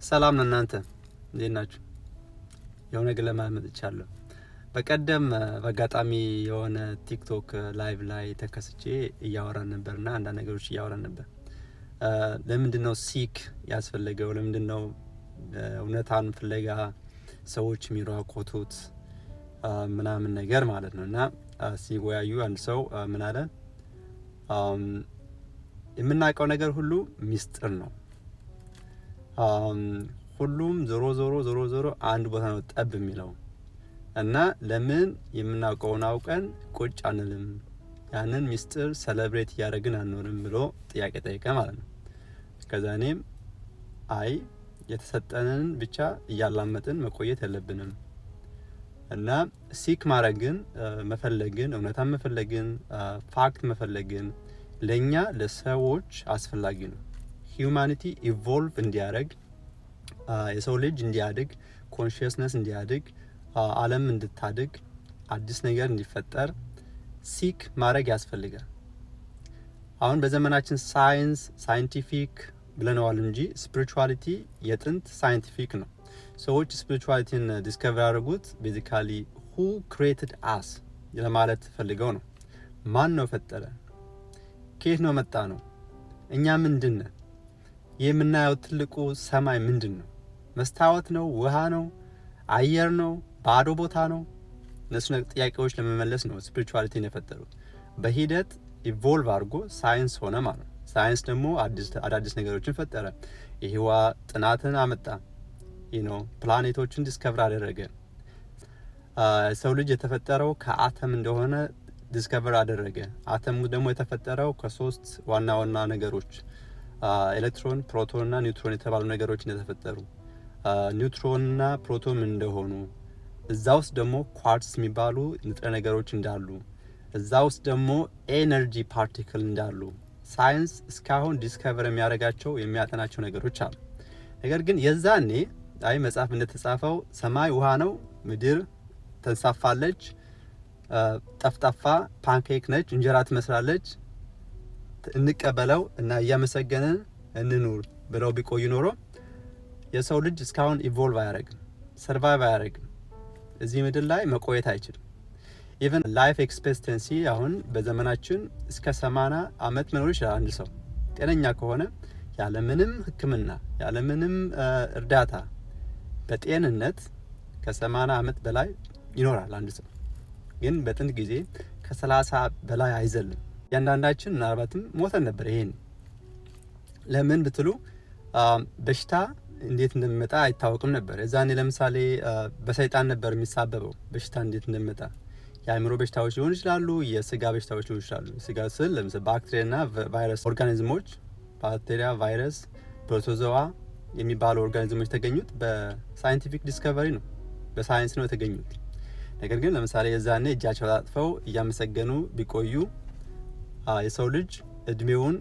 ሰላም ለእናንተ፣ እንዴት ናችሁ? የሆነ ነገር ለማለት መጥቻለሁ። በቀደም በአጋጣሚ የሆነ TikTok live ላይ ተከስቼ እያወራን ነበርና አንዳንድ ነገሮች እያወራን ነበር። ለምንድን ነው seek ያስፈለገው? ለምንድን ነው እውነታን ፍለጋ ሰዎች የሚሯሯጡት ምናምን ነገር ማለት ነው። እና ሲወያዩ አንድ ሰው ምን አለ? የምናውቀው ነገር ሁሉ ሚስጥር ነው። ሁሉም ዞሮ ዞሮ ዞሮ ዞሮ አንድ ቦታ ነው ጠብ የሚለው እና ለምን የምናውቀውን አውቀን ቁጭ አንልም? ያንን ሚስጥር celebrate እያደረግን አንኖርም ብሎ ጥያቄ ጠየቀ ማለት ነው። ከዛ እኔም አይ፣ የተሰጠንን ብቻ እያላመጥን መቆየት የለብንም እና seek ማድረግን፣ መፈለግን፣ እውነታን መፈለግን፣ fact መፈለግን ለእኛ ለሰዎች አስፈላጊ ነው። Humanity evolve እንዲያደርግ፣ የሰው ልጅ እንዲያድግ፣ consciousness እንዲያድግ፣ ዓለም እንድታድግ፣ አዲስ ነገር እንዲፈጠር seek ማድረግ ያስፈልጋል። አሁን በዘመናችን ሳይንስ scientific ብለነዋል እንጂ spirituality የጥንት scientific ነው። ሰዎች spirituality ን discover ያደረጉት basically who created us ለማለት ፈልገው ነው። ማን ነው የፈጠረን? ከየት ነው የመጣነው? እኛ ምንድን ነን? የምናየው ትልቁ ሰማይ ምንድን ነው? መስታወት ነው? ውሃ ነው? አየር ነው? ባዶ ቦታ ነው? እነሱ ጥያቄዎች ለመመለስ ነው spirituality ን የፈጠሩት። በሂደት evolve አድርጎ ሳይንስ ሆነ ማለት ነው። ሳይንስ ደግሞ አዳዲስ ነገሮችን ፈጠረ። የህዋ ጥናትን አመጣ። ፕላኔቶችን discover አደረገ። ሰው ልጅ የተፈጠረው ከአተም እንደሆነ discover አደረገ። አተሙ ደግሞ የተፈጠረው ከሶስት ዋና ዋና ነገሮች ኤሌክትሮን፣ ፕሮቶን እና ኒውትሮን የተባሉ ነገሮች እንደተፈጠሩ፣ ኒውትሮን እና ፕሮቶን ምን እንደሆኑ፣ እዛ ውስጥ ደግሞ quarks የሚባሉ ንጥረ ነገሮች እንዳሉ፣ እዛ ውስጥ ደግሞ energy particle እንዳሉ ሳይንስ እስካሁን discover የሚያደርጋቸው የሚያጠናቸው ነገሮች አሉ። ነገር ግን የዛኔ አይ፣ መጽሐፍ እንደተጻፈው ሰማይ ውሃ ነው፣ ምድር ተንሳፋለች፣ ጠፍጣፋ pancake ነች፣ እንጀራ ትመስላለች፣ እንቀበለው እና እያመሰገንን እንኑር ብለው ቢቆዩ ኖሮ የሰው ልጅ እስካሁን evolve አያደርግም፣ survive አያደርግም፣ እዚህ ምድር ላይ መቆየት አይችልም። Even life expectancy አሁን በዘመናችን እስከ 80 ዓመት መኖር ይችላል አንድ ሰው ጤነኛ ከሆነ፣ ያለምንም ሕክምና፣ ያለምንም እርዳታ በጤንነት ከ80 ዓመት በላይ ይኖራል አንድ ሰው። ግን በጥንት ጊዜ ከ30 በላይ አይዘልም። እያንዳንዳችን ምናልባትም ሞተን ነበር። ይሄን ለምን ብትሉ በሽታ እንዴት እንደሚመጣ አይታወቅም ነበር። የዛኔ ለምሳሌ በሰይጣን ነበር የሚሳበበው በሽታ እንዴት እንደሚመጣ። የአእምሮ በሽታዎች ሊሆኑ ይችላሉ፣ የስጋ በሽታዎች ሊሆኑ ይችላሉ። ስጋ ስል ለምሳሌ ባክቴሪያና ቫይረስ organism ኦች፣ ባክቴሪያ፣ ቫይረስ፣ protozoa የሚባሉ organism ኦች የተገኙት በ scientific discovery ነው፣ በሳይንስ ነው የተገኙት። ነገር ግን ለምሳሌ የዛኔ እጃቸው አጣጥፈው እያመሰገኑ ቢቆዩ የሰው ልጅ እድሜውን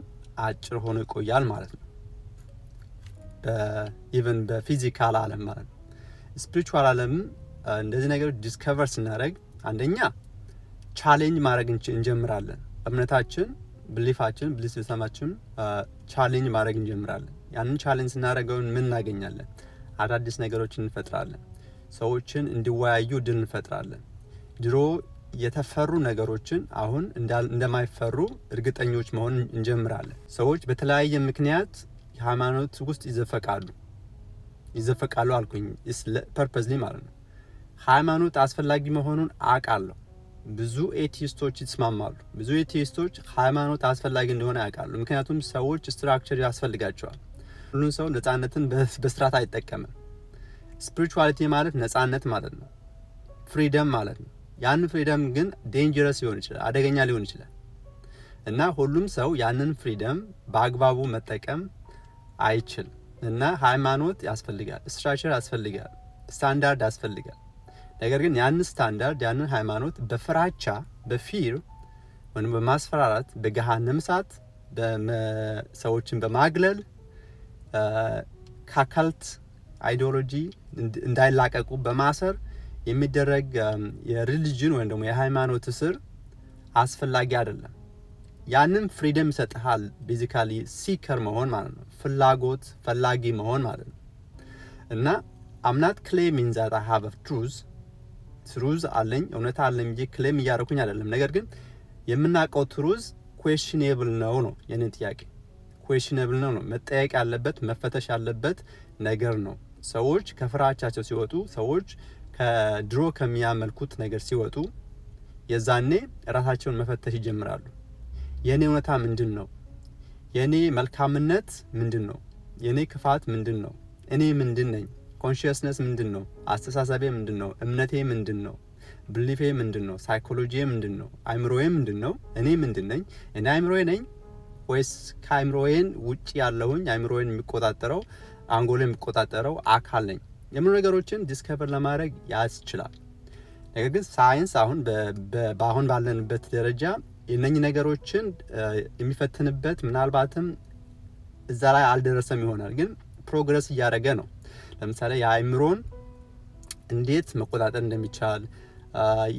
አጭር ሆኖ ይቆያል ማለት ነው። Even በ physical ዓለም ማለት ነው። Spiritual ዓለም እንደዚህ ነገሮች discover ስናደርግ አንደኛ challenge ማድረግ እንጀምራለን። እምነታችን፣ belief ኣችን፣ belief system ኣችን challenge ማድረግ እንጀምራለን። ያንን challenge ስናደርገው ምን እናገኛለን? አዳዲስ ነገሮችን እንፈጥራለን። ሰዎችን እንዲወያዩ እድል እንፈጥራለን። ድሮ የተፈሩ ነገሮችን አሁን እንደማይፈሩ እርግጠኞች መሆን እንጀምራለን። ሰዎች በተለያየ ምክንያት ሃይማኖት ውስጥ ይዘፈቃሉ። ይዘፈቃሉ አልኩኝ purposely ማለት ነው። ሃይማኖት አስፈላጊ መሆኑን አውቃለሁ። ብዙ atheist ኦች ይስማማሉ። ብዙ atheist ኦች ሃይማኖት አስፈላጊ እንደሆነ ያውቃሉ። ምክንያቱም ሰዎች structure ያስፈልጋቸዋል። ሁሉም ሰው ነፃነትን በስርዓት አይጠቀምም። Spirituality ማለት ነፃነት ማለት ነው። Freedom ማለት ነው። ያን freedom ግን dangerous ሊሆን ይችላል፣ አደገኛ ሊሆን ይችላል እና ሁሉም ሰው ያንን freedom በአግባቡ መጠቀም አይችልም እና ሃይማኖት ያስፈልጋል፣ structure ያስፈልጋል፣ ስታንዳርድ ያስፈልጋል። ነገር ግን ያንን ስታንዳርድ፣ ያንን ሃይማኖት በፍራቻ፣ በ fear ወይም በማስፈራራት፣ በገሃነም እሳት ሰዎችን በማግለል፣ ከ cult ideology እንዳይላቀቁ በማሰር የሚደረግ የ religion ወይም ደግሞ የሃይማኖት እስር አስፈላጊ አይደለም። ያንን freedom ይሰጥሃል። Basically seeker መሆን ማለት ነው። ፍላጎት ፈላጊ መሆን ማለት ነው። እና I'm not claiming that I have truth አለኝ፣ እውነታ አለኝ ብዬ claim እያደረኩኝ አይደለም። ነገር ግን የምናውቀው truth questionable ነው ነው የኔ ጥያቄ። Questionable ነው፣ መጠየቅ ያለበት፣ መፈተሽ ያለበት ነገር ነው። ሰዎች ከፍራቻቸው ሲወጡ፣ ሰዎች ከድሮ ከሚያመልኩት ነገር ሲወጡ የዛኔ ራሳቸውን መፈተሽ ይጀምራሉ። የኔ እውነታ ምንድን ነው? የኔ መልካምነት ምንድን ነው? የኔ ክፋት ምንድን ነው? እኔ ምንድን ነኝ? Consciousness ምንድን ነው? አስተሳሰቤ ምንድን ነው? እምነቴ ምንድን ነው? Belief ኤ ምንድን ነው? ሳይኮሎጂዬ ምንድን ነው? አይምሮዬ ምንድን ነው? እኔ ምንድን ነኝ? እኔ አይምሮዬ ነኝ ወይስ ከአይምሮዬን ውጭ ያለሁኝ፣ አይምሮዬን የሚቆጣጠረው፣ አንጎሌን የሚቆጣጠረው አካል ነኝ? የሚሉ ነገሮችን discover ለማድረግ ያስችላል። ነገር ግን ሳይንስ አሁን በአሁን ባለንበት ደረጃ የእነኚህ ነገሮችን የሚፈትንበት ምናልባትም እዛ ላይ አልደረሰም ይሆናል፣ ግን progress እያደረገ ነው። ለምሳሌ የአእምሮን እንዴት መቆጣጠር እንደሚቻል፣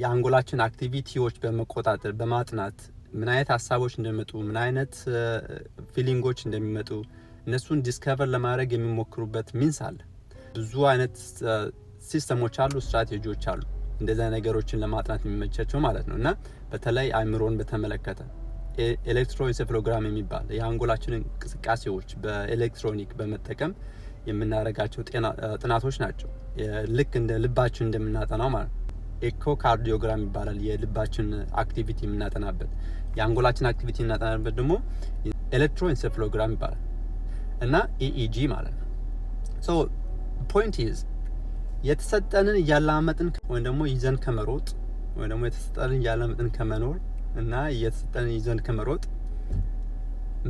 የአንጎላችን activity ዎች በመቆጣጠር፣ በማጥናት፣ ምን አይነት ሀሳቦች እንደሚመጡ፣ ምን አይነት feeling ኦች እንደሚመጡ እነሱን discover ለማድረግ የሚሞክሩበት means አለ። ብዙ አይነት system ኦች አሉ፣ ስትራቴጂዎች አሉ እንደዚያ ነገሮችን ለማጥናት የሚመቻቸው ማለት ነው። እና በተለይ አእምሮን በተመለከተ electroencephalogram የሚባል የአንጎላችንን እንቅስቃሴዎች በኤሌክትሮኒክ በመጠቀም የምናደርጋቸው ጥናቶች ናቸው። ልክ እንደ ልባችን እንደምናጠናው ማለት ነው። Echocardiogram ይባላል የልባችን activity የምናጠናበት። የአንጎላችን activity የምናጠናበት ደግሞ electroencephalogram ይባላል እና EEG ማለት ነው። So point is የተሰጠንን እያላመጥን ወይም ደግሞ ይዘን ከመሮጥ፣ ወይም ደግሞ የተሰጠንን እያላመጥን ከመኖር እና የተሰጠንን ይዘን ከመሮጥ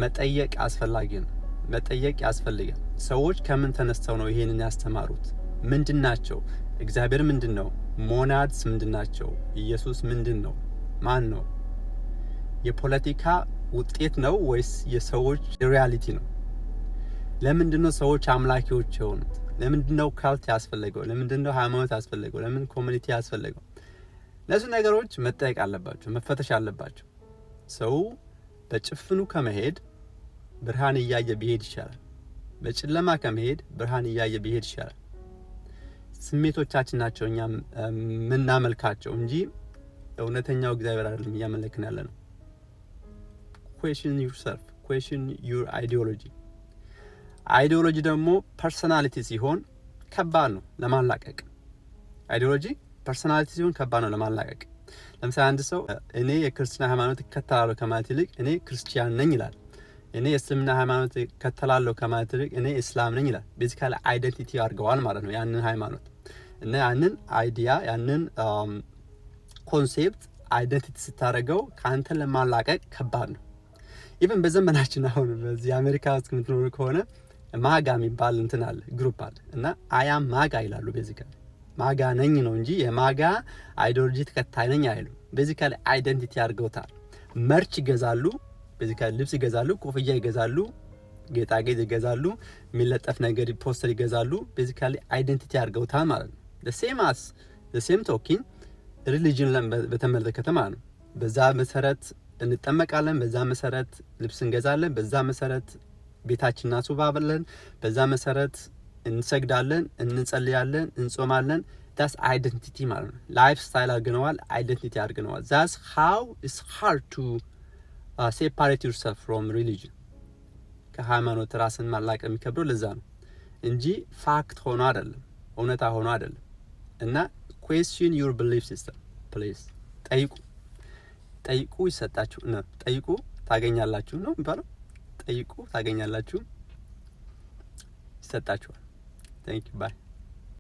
መጠየቅ አስፈላጊ ነው። መጠየቅ ያስፈልጋል። ሰዎች ከምን ተነስተው ነው ይሄንን ያስተማሩት? ምንድን ናቸው? እግዚአብሔር ምንድን ነው? Monads ምንድን ናቸው? ኢየሱስ ምንድን ነው? ማን ነው? የፖለቲካ ውጤት ነው ወይስ የሰዎች reality ነው? ለምንድን ነው ሰዎች አምላኪዎች የሆኑት? ለምንድን ነው cult ያስፈለገው? ለምንድን ነው ሃይማኖት ያስፈለገው? ለምን community ያስፈለገው? እነሱ ነገሮች መጠየቅ አለባቸው፣ መፈተሽ አለባቸው። ሰው በጭፍኑ ከመሄድ ብርሃን እያየ ቢሄድ ይሻላል። በጨለማ ከመሄድ ብርሃን እያየ ቢሄድ ይሻላል። ስሜቶቻችን ናቸው እኛ የምናመልካቸው እንጂ እውነተኛው እግዚአብሔር አይደለም እያመለክን ያለ ነው። Question yourself, question your ideology። Ideology ደግሞ personality ሲሆን ከባድ ነው ለማላቀቅ። Ideology personality ሲሆን ከባድ ነው ለማላቀቅ። ለምሳሌ አንድ ሰው እኔ የክርስትና ሃይማኖት እከተላለሁ ከማለት ይልቅ እኔ ክርስቲያን ነኝ ይላል። እኔ የእስልምና ሃይማኖት እከተላለሁ ከማለት ይልቅ እኔ እስላም ነኝ ይላል። Basically identity አድርገዋል ማለት ነው ያንን ሃይማኖት እና ያንን idea፣ ያንን concept identity ስታደርገው ከአንተ ለማላቀቅ ከባድ ነው። Even በዘመናችን አሁን በዚህ አሜሪካ ውስጥ የምትኖሩ ከሆነ MAGA የሚባል እንትን አለ፣ group አለ እና "I am MAGA" ይላሉ። Basically MAGA ነኝ ነው እንጂ የ MAGA ideology ተከታይ ነኝ አይሉ። Basically identity አድርገውታል። Merch ይገዛሉ፣ basically ልብስ ይገዛሉ፣ ኮፍያ ይገዛሉ፣ ጌጣጌጥ ይገዛሉ፣ የሚለጠፍ ነገር ፖስተር ይገዛሉ። Basically identity አድርገውታል ማለት ነው። Same as same talking religion በተመለከተ ማለት ነው። በዛ መሰረት እንጠመቃለን፣ በዛ መሰረት ልብስ እንገዛለን፣ በዛ መሰረት ቤታችን እናስውባለን፣ በዛ መሰረት እንሰግዳለን፣ እንጸልያለን፣ እንጾማለን። That's identity ማለት ነው። Lifestyle አድርገነዋል፣ identity አድርገነዋል። That's how it's hard to separate yourself from religion። ከሃይማኖት ራስን ማላቀቅ የሚከብደው ለዛ ነው እንጂ fact ሆኖ አይደለም፣ እውነታ ሆኖ አይደለም። እና question your belief system, please። ጠይቁ፣ ጠይቁ ይሰጣችሁ፣ ጠይቁ ታገኛላችሁ ነው የሚባለው። ጠይቁ ታገኛላችሁ፣ ይሰጣችኋል። Thank you, bye።